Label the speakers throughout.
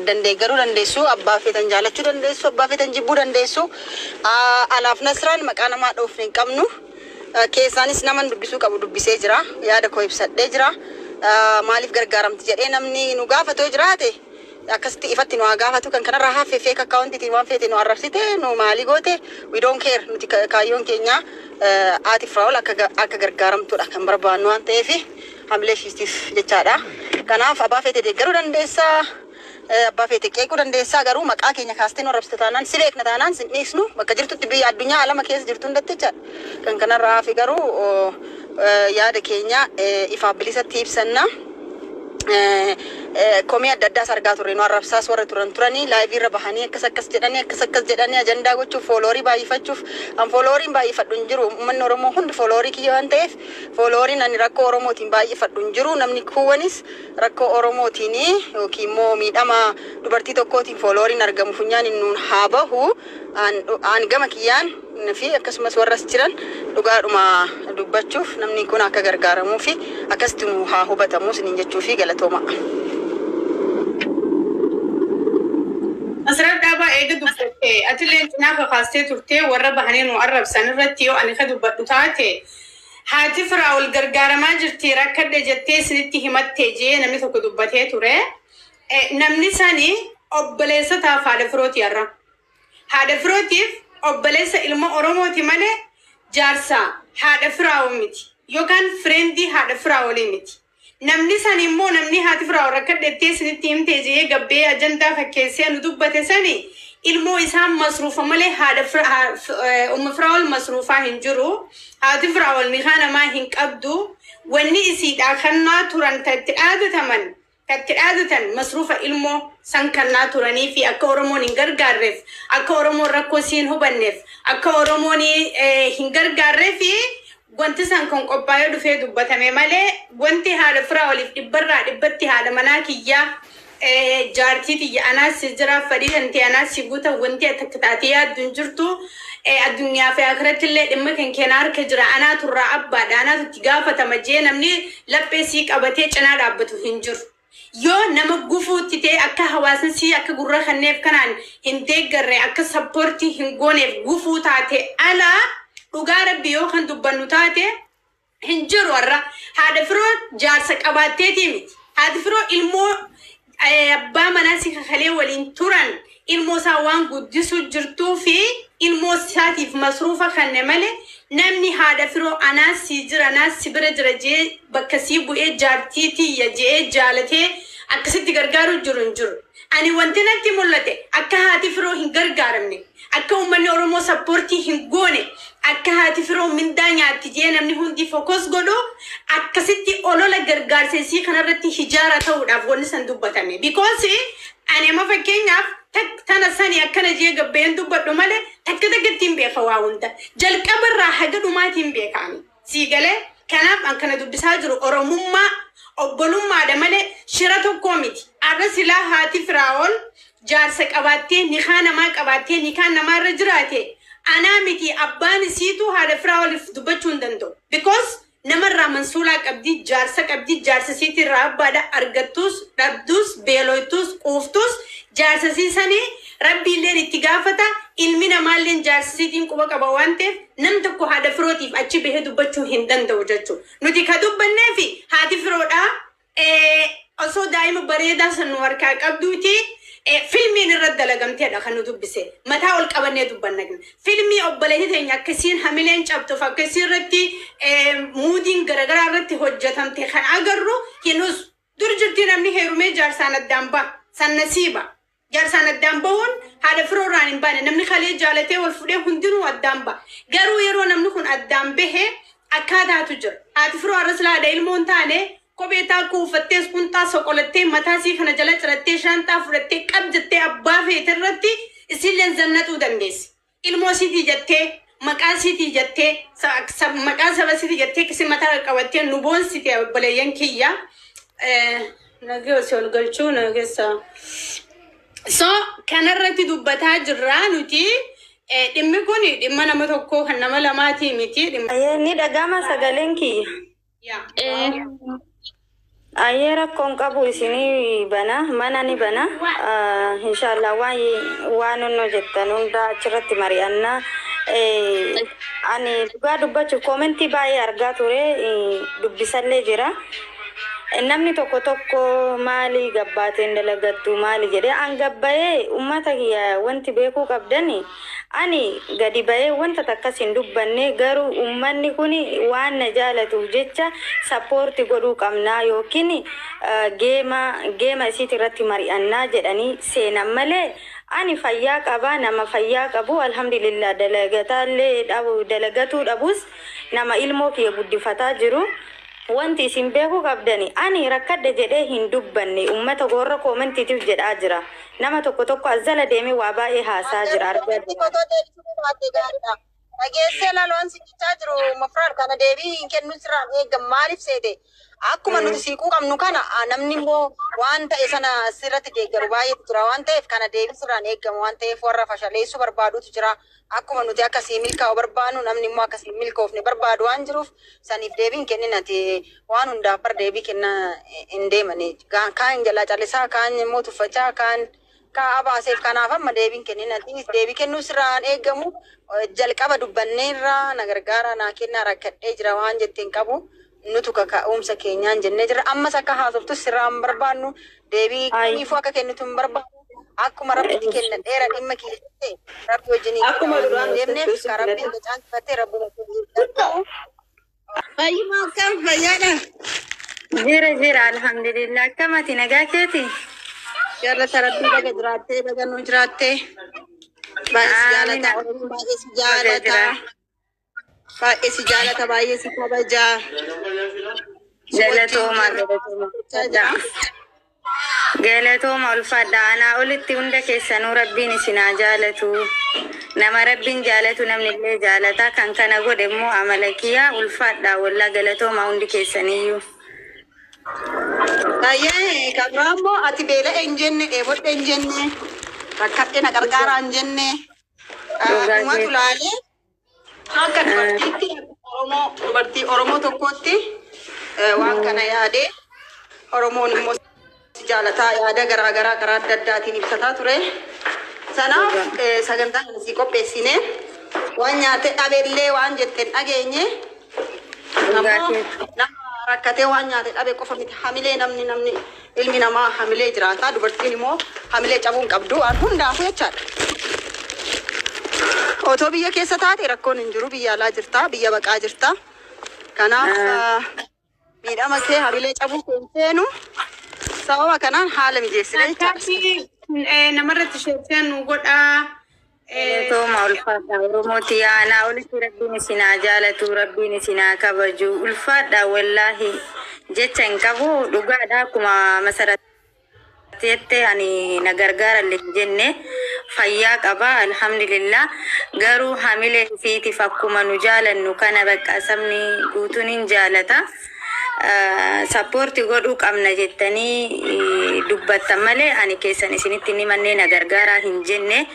Speaker 1: Deeggaruu dandeessu, abbaa feetan jaalachuu dandeessu, abbaa feetan jibbuu dandeessu. Anaaf Nasraan maqaa namaa dhoofne hin qabnu. Keessaanis naman dubbisuu qabu dubbisee jira. Yaada koo ibsadhee jira. Maaliif gargaaramti jedhee namni nu gaafatoo jiraate, akkasitti ifatti nu haa gaafatu. Kan kanarraa hafe fake accountiitiin waan feete nu arrabsite, nu maalii goote, we don't care. Nuti kaayyoon keenya haati Firaa'ol akka gargaaramtudha kan barbaannu waan ta'eef, hamilee ishiitiif jechaadha. Kanaaf abbaa feete deeggaruu dandeessaa. Abbaa feete qeequu dandeessaa, garuu maqaa keenya kaastee nu arrabsite taanaan, si beekna taanaan sin dhiisnu, bakka jirtutti, biyya addunyaa alama keessa jirtu hundatti jechaadha. Kan kanarraa hafe garuu yaada keenya ifaaf bilisatti ibsanna. Komii adda addaas argaa turre. Nu arrabsaas warra turan turanii live irra bahanii akkas akkas jedhanii, akkas akkas jedhanii, ajandaa gochuuf, followerii baay'ifachuuf. An followeriin baay'ifadhu hin jiru. Uummanni Oromoo hundi followerii kiyya waan ta'eef, followeriin ani rakkoo Oromootiin baay'ifadhu hin jiru. Namni kuuwwanis rakkoo Oromootiin yookiin immoo miidhama dubartii tokkootiin followeriin argamu funyaan nuun haa bahu. An gama kiyyaan fi akkasumas warras jiran dhugaadhuma dubbachuuf, namni kun akka gargaaramuu fi akkasitti nu haa hubatamu isiniin jechuu fi galatooma.
Speaker 2: Asirratti dhaabaa eega dubbatte, atillee cinaa kakaastee turtee, warra bahanii nu arrabsan irratti yoo ani ka dubbadhu taate, haati Firaa'ol gargaaramaa jirti, rakkadhe jettee isinitti himattee jee namni tokko dubbatee ture. Namni sani obboleessa taaf haadha firooti har'a. Haadha firootiif obboleessa ilma Oromooti malee jaarsa haadha Firaa'ol miti. Yookaan friendii haadha Firaa'olii miti. Namni san immoo, namni haati Firaa'ol rakkadhettee isinitti himtee jee gabbee ajandaa fakkeessee nu dubbate sani, ilmoo isaan masruufa malee haadha umma Firaa'ol masruufaa hin jiru. Haati Firaa'ol nikaa namaa hin qabdu. Wanni isiidhaa kannaa turan ta itti dhaadataman, kan itti dhaadatan masruufa ilmoo san kannaa turanii fi akka Oromoon hin gargaarreef, akka Oromoon rakkoo siin hubanneef, akka Oromoon hin gargaarreef wanti san kan qophaa'ee dhufee dubbatame malee, wanti haadha Firaa'oliif dhibbarraa dhibbatti haadha manaa kiyyaa, jaartii tiyya, anaas si jira, fadhii tantee anaas si guuta, wanti takka taatee yaaddu hin jirtu. Addunyaa fi akiratti illee dhimma kan keenyaa harka jira, anaatu irraa abbaadha, anaatu itti gaafatama jee namni laphee sii qabatee cinaa dhaabbatu hin jiru. Yoo nama gufuutti ta'e, akka hawaasni sii akka gurra kanneef kanaan hin deeggarre, akka supportii hin gooneef gufuu taate alaa, dhugaa Rabbi yoo kan dubbannu taate, hin jiru. Har'a haadha firoo jaarsa qabaatteetii miti. Haati firoo ilmoo abbaa manaa si kakalee waliin turan, ilmoo isaa waan guddisuu jirtuu fi ilmoo isaatiif masruufa kanne malee, namni haadha firoo anaas si jira, anaas si bira jira jee bakka sii bu'ee jaartii tiyya jee jaalatee akkasitti gargaaruu jiru hin jiru. Ani wanti natti mul'ate akka haati firoo hin gargaaramne, akka uummanni Oromoo supportii hin goone, akka haati firoo mindaa nyaatti jee namni hundi focus godhu, akkasitti olola gargaarsa isii kanarratti hijaara ta'uudhaaf wanni san dubbatame. Because ani amma fakkeenyaaf tana sani akkana jee gabbeen dubbadhu malee, takka takkatti beeka waa hunda. Jalqabarraa haga dhumaatiin beekaani. Sii galee? Kanaaf an kana dubbisaa jiru Oromummaa obbolummaadha malee shira tokkoo miti. Arra silaa haati Firaa'ol jaarsa qabaattee, nikaa namaa qabaattee, nikaan namaarra jiraate, anaa miti abbaan isiitu haadha Firaa'oliif dubbachuu hin danda'u. Because namarraa mansuulaa qabdi, jaarsa qabdi, jaarsa isiitirraa abbaadha. Argattus dhabdus, beeloytus quuftus, jaarsa isiisanii Rabbiilleen itti gaafata, ilmi namaalleen jaarsa isiitiin quba qaba waan ta'eef, nam tokko haadha firootiif achi bahee dubbachuu hin danda'u jechuudha. Nuti ka dubbannee fi haati firoodhaa osoo daa'ima bareedaa san nu harkaa qabduuti filmiin irratti dalagamteedha kan nu dubbise. Mataa ol qabannee dubbanna. Filmii obboleettii teenya akkasiin hamileen cabtuuf, akkasii irratti moodiin garaagaraa irratti hojjetamte kan agarru hinus. Dur jirtii, namni heerumee jaarsaan addaan ba'a. San nasiiba. Jaarsaan addaan bahuun haadha firoorraan hin baane. Namni kalee jaalatee wal fudhee hundinuu addaan ba'a. Garuu yeroo namni kun addaan bahe akkaataatu jira. Haati firoo har'as haadha ilmoo hin taane, kophee taakkuu uffattees, qunxaa soqolattee, mataa sii kana jala cirattee, shaanxaa fudhattee qab jettee abbaa feete irratti isilleen zannaxuu dandeessi. Ilmoo siitii jettee, maqaa siitii jettee, maqaa saba siitii jettee kisi mataa qabattee nu boonsite, obboleeyyan kiyya. Nagee osoo ol galchuu nageessa. So kanarratti dubbataa jirra nuti. Dhimmi kun dhimma nama tokkoo kan nama lamaatii miti.
Speaker 3: Ni dhagama sagaleen kiyya?
Speaker 2: Yaa.
Speaker 3: Ayyee, rakkoon qabu, isinii bana, mana ni bana. Inshaallah waan waan jettan hunda achirratti mari'annaa. Ani dhugaa dubbachuuf koomentii baay'ee argaa ture, dubbisallee jira. Namni tokko tokko maali gabbaateen dalagattu maali jedhee, an gabbayee ummata kiyya wanti beekuu qabdani, ani gadi bahee wanta takkas hin dubbanne. Garuu ummanni kun waan na jaalatuuf jecha support godhuu qabnaa yookiin geema geema isiit irratti mari'annaa jedhanii seenan malee, ani fayyaa qabaa, nama fayyaa qabu, alhamdulillah. Dalagataallee dhabu, dalagatuu dhabus, nama ilmoo kiyya guddifataa jiru. Wanti isin beekuu qabdani, ani rakkadhe jedhee hin dubbanne. Ummata warra koomentiitiif jedhaa jira. Nama tokko tokko as jala deemee waa baay'ee haasaa jira, argaa jira.
Speaker 1: Otoo deebisuu baatte gaariidha. Dhageessee laal, waan si jechaa jiru Mafraal kana deebii hin kennu sirraan eegam. Maaliif seete, akkuma nuti siiquu qabnu kana namni immoo waan ta'e sana sirratti deeggaru baay'eetu jira waan ta'eef, kana deebii sirraan eegamu waan ta'eef, warra fashaleessuu barbaadutu jira. Akkuma nuti akkasii milkaa'u barbaannu, namni immoo akkasii milkoofne barbaadu waan jiruuf, saniif deebii hin kenninati. Waan hundaaf bar deebii kennaa hin deemani. Kaan jalaa callisaa, kaan immoo tuffachaa, kaan kaa baaseef. Kanaaf amma deebiin kenninati, deebii kennuu sirraan eegamu. Jalqaba dubbanneerra, na gargaara, naa kennaa, rakkadhee jira waan jetteen qabu, nutu kaka'umsa keenyaan jennee jira. Ammas akka haasoftus sirraan barbaannu, deebii kamiifuu akka kennitu hin barbaannu. Akkuma Rabbitti kenna dheera dhimma kiyya jette, Rabbi wajjin
Speaker 4: Akkuma duraan
Speaker 1: deemneef
Speaker 4: hojjettu
Speaker 1: ka Rabbiin gacaansifattee Rabbuma.
Speaker 5: Fayyuma, akkam, fayyaadha?
Speaker 3: Jira, jira, alhamdulillah. Akkamati, nagaa keeti?
Speaker 5: Jaalata Rabbii, baga jiraattee, baga nuu jiraattee. Baay'ee si jaalata, Oromoon baay'ee si jaalata. Baay'ee si jaalata, baay'ee si kabajaa. Si wajjin
Speaker 3: Galatooma,
Speaker 5: jirra.
Speaker 3: galatooma.
Speaker 5: Jira.
Speaker 3: Galatooma, ulfaadha. Anaa olitti hunda keessanuu Rabbiin isin haa jaalatu. Nama Rabbiin jaalatu namni illee jaalata. Kan kana godhe immoo amala kiyyaa. Ulfaadha wallaa, galatooma hundi keessaniyyuu.
Speaker 5: Baay'ee kan biraa immoo ati beela'e hin jenne, dheebodhe hin jenne, rakkadhe na gargaaraa hin jenne.
Speaker 3: Dhugaa
Speaker 5: Dhumatu
Speaker 3: keeti.
Speaker 5: laalee akka dubartiitti Oromoo, dubartii Oromoo tokkootti waan kana yaadee, Oromoon immoo si jaalataa, yaada garaa garaa karaa adda addaatiin ibsataa ture. Sanaaf sagantaa kana sii qopheessine. Waan nyaate dhabeellee waan jetteen dhageenye.
Speaker 3: Dhugaa
Speaker 5: Ammoo
Speaker 3: keeti.
Speaker 5: nama rakkatee waan nyaate dhabe qofa miti, hamilee namni ilmi namaa hamilee jiraata, dubartiin immoo hamilee cabuu hin qabdu waan hundaafuu jechaadha. Otoo biyya keessa taate rakkoon hin jiru, biyya alaa jirta, biyya baqaa jirta. Kanaaf miidhama kee, hamilee cabuu kee hin seenu, sababa kanaan haala mijeessine jechaadha.
Speaker 2: Akkaati namarratti sheektee nu godhaa.
Speaker 3: Galatooma, ulfaadha Oromooti. Anaa olitti Rabbiin isin haa jaalatu, Rabbiin isin haa kabaju. Ulfaadha, wallaahi jecha hin qabu. Dhugaadha, akkuma masarateette ani na gargaarallee hin jenne, fayyaa qaba, alhamdulillah. Garuu hamilee isiitiif akkuma nu jaalannu kana bakka sabni guutuun hin jaalata. Support godhuu qabna jettanii dubbattan malee, ani keessan isinitti ni mannee na gargaaraa hin jenne.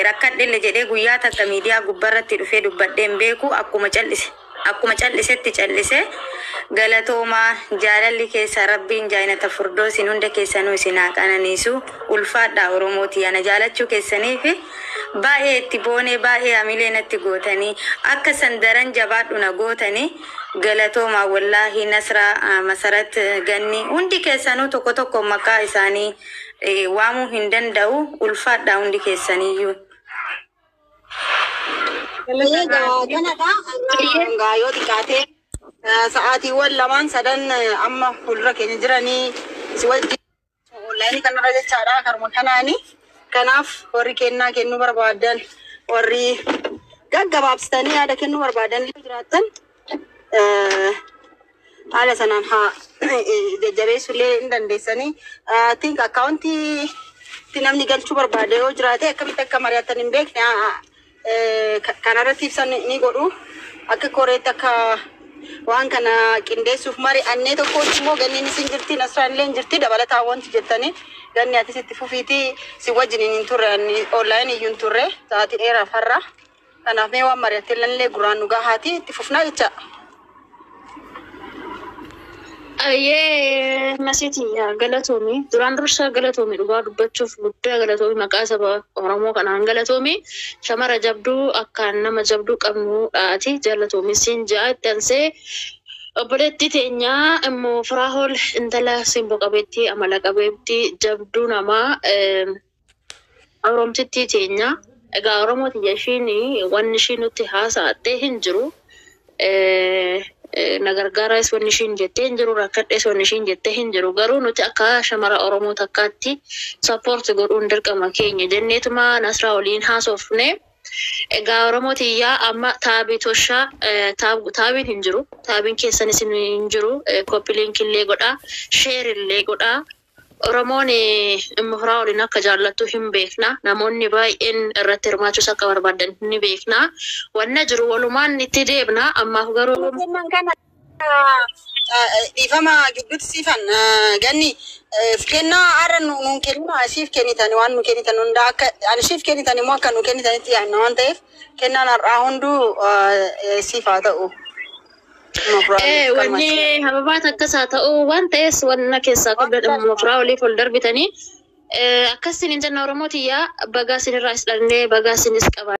Speaker 3: Rakkadhelle jedhee guyyaa takka miidiyaa gubbarratti dhufee dubbadhee hin beeku. Akkuma callise, akkuma callisetti callise. Galatoomaa, jaalalli keessa Rabbiin jaanata furdoosin hunda keessanuu isin haa qananiisu. Ulfaadha Oromooti. Ana jaalachuu keessaniif baay'ee itti boonee, baay'ee hamilee natti gootanii, akka san daran jabaadhu na gootanii. Galatoomaa wallaahi. Nasraa, Masarat, Ganni, hundi keessanuu tokko tokko maqaa isaanii waamuu hin danda'u. Ulfaadha hundi keessaniyyuu.
Speaker 5: Egaa kanadha. Egaa yoo xiqqaate sa'aatiiwwan lamaan sadan amma fuuldura keenya jiranii si wajjin onlaayinii kanarra jechaadha, karuma kanaani. Kanaaf warri kennaa kennuu barbaadan, warri gaggabaabsitanii yaada kennuu barbaadan jiraattan, haala sanaan haa jajjabeessullee hin dandeessanii. Think akkaawuntii itti namni galchuu barbaade yoo jiraate, akkamitti akka mari'atan hin beekne, kanarratti ibsan ni godhu. Akka koreetti akka waan kana qindeessuuf mari'annee tokkotti immoo ganniin isin jirti, Nasraan illee hin jirti. Dabalataan wanti jettanii, ganni atis itti fufiitii. Si wajjin hin turre, onlaayinii iyyuu hin turre sa'aatii dheeraaf har'a. Kanaaf mee waan mari'attee illee gurraan nu gahaati, itti fufnaa jecha.
Speaker 4: Ayyee masiiti galatoomi. Duraan dursa galatoomi, dhugaa dubbachuuf guddaa galatoomi, maqaa saba Oromoo kanaan galatoomi. Shamara jabduu akkaan nama jabduu qabnuudhaati jalatoomi siin ja'a. Itti aansee obboleettii teenyaa immoo Firaahol, intala simboo qabeettii, amala qabeettii, jabduu namaa, Oromtittii teenya. Egaa Oromoo tiyya, ishiin wanni ishiin nutti haasa'attee hin jiru. Na gargaaras wanni ishiin jettee hin jiru, rakkadhees wanni ishiin jettee hin jiru. Garuu nuti akka shamara Oromoo takkaatti support godhuun dirqama keenya jenneetuma Nasraa waliin haasofne. Egaa Oromoo tiyyaa, amma taabii toshaa taabiin hin jiru. Taabiin keessanis hin jiru. Copy link illee godhaa. Share illee godhaa. Oromoon immoo firaa waliin akka jaallattu hin beekna. Namoonni baay'een irratti hirmaachuus akka barbaadan ni beekna. Wanna jiru walumaan itti deebna. Ammaaf garuu
Speaker 5: Kennan kana dhiifama gidduutti siifan ganni kennaa har'a nuun kennina, ishiif kennitan, waan nu kennitan hunda akka ani ishiif kennitan immoo akka nu kennitanitti yaadna waan ta'eef, kennaan har'aa hunduu siif haa ta'u.
Speaker 4: Wanni hababaat akkas haa ta'u, waan ta'es wanna keessaa qabdan immoo firaa waliif ol darbitanii akkas isin jenna. Oromoo tiyyaa, bagaa isinirraa is dhalnee, bagaa isinis qaba.